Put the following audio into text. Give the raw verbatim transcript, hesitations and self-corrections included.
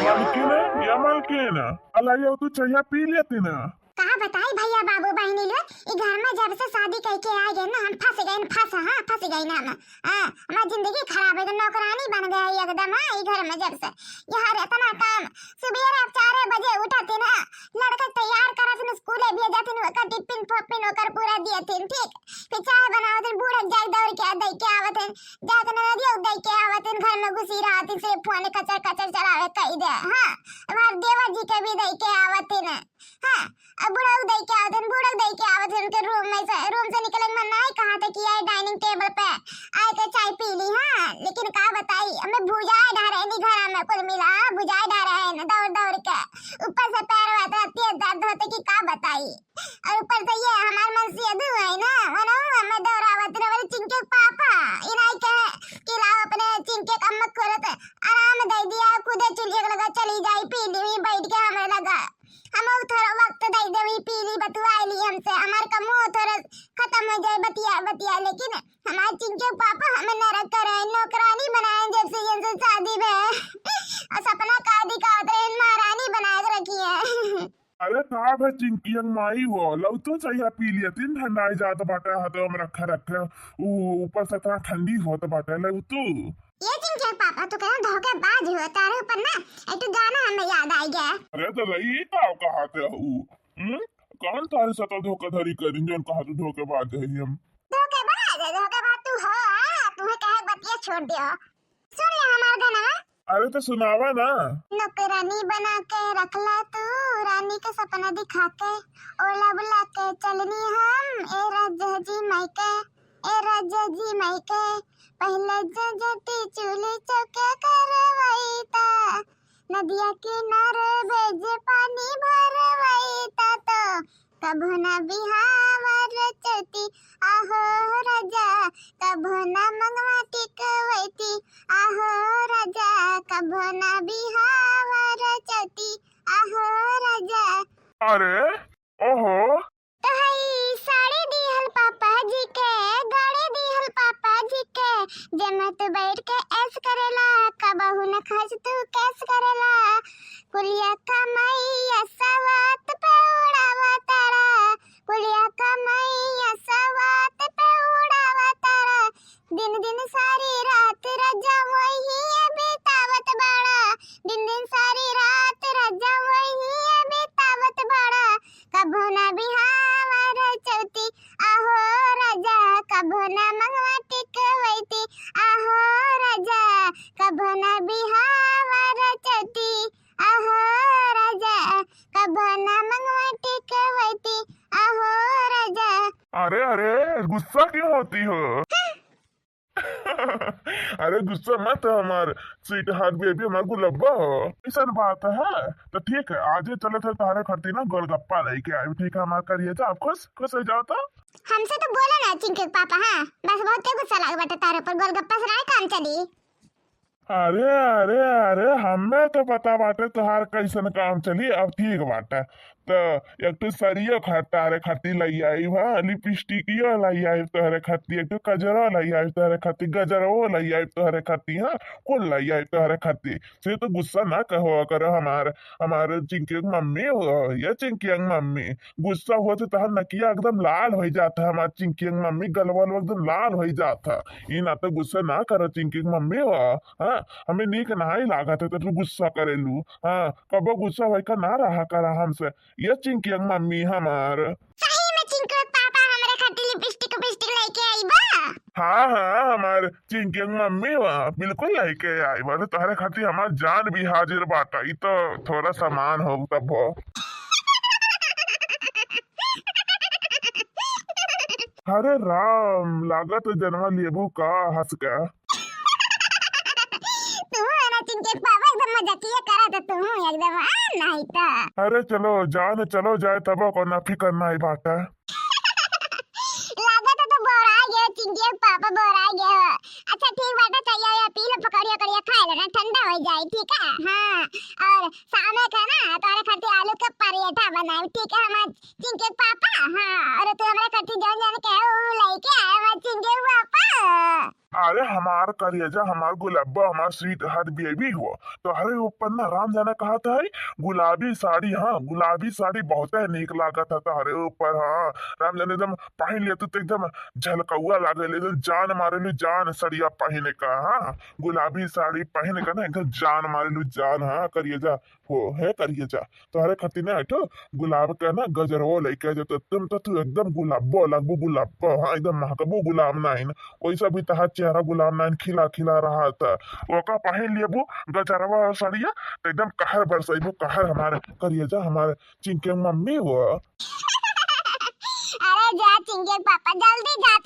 मलकिन, या मलकिन, अलाइयो तू चहिया पी लेती ना। का बताई भइया बाबू बहिनी लोग, ई घर में जब से शादी कइके आ गए ना, हम फँस गए, फँस, हाँ, फँस गए ना हम। हाँ, हमार जिंदगी खराब है, नौकरानी बन गया है एकदम, हाँ, ई घर में जब से। यहाँ रे इतना काम, सुबेरे चार बजे उठत ही ना, लड़का तैयार करत ही, स्कूले भेजत ही, ओकर टिफिन फोपिन ओकर पूरा दियत ही, ठीक? फिर चाय बनावत ही, बूढ़क जाके दौड़ के दे के आवत ही, जाके ननदियो दे के आवत ही, घर में घुसी रहत ही, सिर्फ फोन कचर कचर चलावे कही दे, हाँ, हमार देवर जी के भी दे के आवत ही ना। हाँ, अब बुढ़ऊ दे के आवत हन, बुढ़ऊ दे के आवत हन, उनके रूम में से, रूम से निकले के मन नाहीं कहत है कि आए डाइनिंग टेबल पे आए के चाय पी ली। हाँ, लेकिन का बताई, हमें भुजाए डारे नी, घर में कुल मिला भुजाए डारे हैं दौड़ दौड़ के, ऊपर से पैर में इतना तेज दर्द होते कि का बताई। और ऊपर से ये हमार मनसेधू है ना, वनो हमें दौड़ावत रहे, बोले, "चिंके के पापा, इनाई कहे कि लाओ अपने चिंके के अम्मा को रत आराम दे दिया, खुदे चुलिया के लगा चली जाई, पी ली बैठ के हमरे लगा।" हम थोड़ा वक्त दे दे, वही पी ली, बतुआ ली हमसे, हमार कमो थोड़ा खत्म हो जाए बतिया बतिया, लेकिन हमारे चिंके पापा हमें नरक करे, नौकरानी बनाए जब से इनसे शादी में, और सपना का दिखावत रहे, महारानी बना के रखी है। अरे का भे चिंकियंग माई हो, लउतू चहिया पी लिया, तीन ठंडाई जात बाटे, हाथ में रखे रखे, ऊ ऊपर से इतना ठंडी होत बाटे, लउतू। ये चिंकियंग पापा, तू कहना धोखेबाज हो, तारे ऊपर ना एक ठो गाना हमें याद आ गया। अरे दादा, ये का कहत है ऊ? हम्म? कौन तारे साथ धोखाधड़ी करी, जौन कहा तू धोखेबाज है हम? धोखेबाज है, धोखेबाज तू हो, हाँ, तुम्हें कहे बतिया छोड़ दियो। सुन ले हमार गाना। अरे तो सुनावा ना। नौकरानी बना के रखला तू, रानी के सपना दिखा के, ओला बुला के चलनी हम, ए राजा जी माई के, ए राजा जी माई के। पहले जजती चूल्ही चौके करवाई ता, नदिया किनारे भेज पानी भरवाई ता, तो कभो ना बिहावा रचती, आहो राजा, कभो ना मंगवा टिकवती, आहो राजा, कभो ना बिहावा रचती, आहो राजा। अरे, ओहो। तो हई साड़ी दिहल पापा जी के, गाड़ी दिहल पापा जी के, जेमे तू बैठ के ऐश करेला, कबहू न खर्च तू कैश करेला। कुलिया कमैया सवात पे उड़ावा तारा, कुलिया कमैया सवात पे उड़ावा तारा। दिन दिन सारी रात राजा वही बितावत बाड़ा, दिन दिन सारी रात राजा वही बितावत बाड़ा। कभो ना बिहावा रचौती, आहो राजा, कभो ना मंगवा टिकवैती, आहो राजा, कभो ना बिहावा रचौती, आहो राजा, कभो ना मंगवा टिकवैती, आहो राजा। अरे, अरे, गुस्सा क्यों होती हो? अरे गुस्सा मत, हमार स्वीट हार्ट बेबी, हमार गुलब्बा हो। ऐसन बात है तो ठीक है, आजे चलत है तोहरे खातिर ना गोलगप्पा लेके आइब, ठीक है हमार करिए जा, आप खुश खुश हो जाओ तो। हमसे तो बोलो ना चिंकी के पापा, हाँ बस बहुते गुस्सा लाग बाटे तारे पर, गोलगप्पा से ना काम चली। अरे अरे अरे, हमें तो पता बाटे तोहार कैसन काम चली। अब ठीक बाटे, तो एक ठो सरियो खा-, तोहरे खातिर लई आइब, हाँ, लिपस्टिकियो लई आइब तोहरे खातिर, एक ठो कजरो लई आइब तोहरे खातिर, गजरो लई आइब तोहरे खातिर, हाँ, कुल लई आइब तोहरे खातिर। से तो गुस्सा ना कहो करो हमार, हमार चिंकियंग मम्मी हो, ये चिंकियंग मम्मी, गुस्सा हो तो तोहार नकिया एकदम लाल होइ जात है, हमार चिंकियंग मम्मी गलवा एकदम लाल होइ जात है। ई ना तो गुस्सा ना करो चिंकियंग मम्मी हो, हाँ, हमें नीक नाहीं लागत है तो तू गुस्सा करेलू, हाँ, कबो गुस्सा होइका ना रहा करा हमसे। ये चिंकियंग मम्मी हमार। सही में चिंकू पापा हमरे खातिर लिपस्टिक उपिस्टिक लेके आइबा? हाँ, हाँ, हमार चिंकियंग मम्मी बा, बिल्कुल लेके आइबा। अरे तोहरे खातिर हमार जान भी हाजिर बाटा। ई तो थोड़ा सामान हो तब हो। अरे राम, लागत जनवा लेबू का हंस के। तू है ना चिंकी के पापा, एकदम मजाकिया करा था तू एकदम, आ नहीं था। अरे चलो जान, चलो जाए तब, कोनो फिकर नहीं बाटा। लागत है तो बोराइ गए, चिंकी के पापा बोराइ गए। अच्छा ठीक बाटा, चाहिए या पी लो, पकौड़िया उकौड़िया खाए लो ना, ठंडा हो जाए, ठीक है? हाँ, और शाम के ना तोरे खातिर आलू के करियठा बनाए, ठीक है, हमार चिंके के पापा। हाँ, अरे तू हमरा खातिर जौन जौन कहे, उ लेके आए हमार चिंके के पापा। अरे हमार करियजा, हमार गुलाबा, हमार sweetheart baby हो, तोहरे ऊपर ना राम जाने कहत है गुलाबी साड़ी, हाँ, गुलाबी साड़ी बहुते नीक लागत है तोहरे ऊपर, हाँ। राम जाने एकदम पहिन लिया तू तो एकदम झलकौआ लागेलू, एकदम जान मारेलू जान, सड़िया पहिन का, हाँ, गुलाबी साड़ी पहिन का ना एकदम जान मारेलू जान, हाँ करियजा। हो, हे करियजा, तोहरे खातिर ना एक ठो गुलाब के ना गजरवो लेके आ जाता, तुम तो, तू एकदम गुलाबो लगबू, गुलाबो, हाँ, एकदम महकबू गुलाब नाइन। वैसा भी तहार चेहरा गुलाब नाइन खिला खिला रहा था, ओका पहिन लेबू गजरवा और सड़िया, तो एकदम कहर बरसैबू, कहर हमारे करियजा, हमारे चिंके मम्मी हो। अरे जा चिंके पापा, जल्दी जा,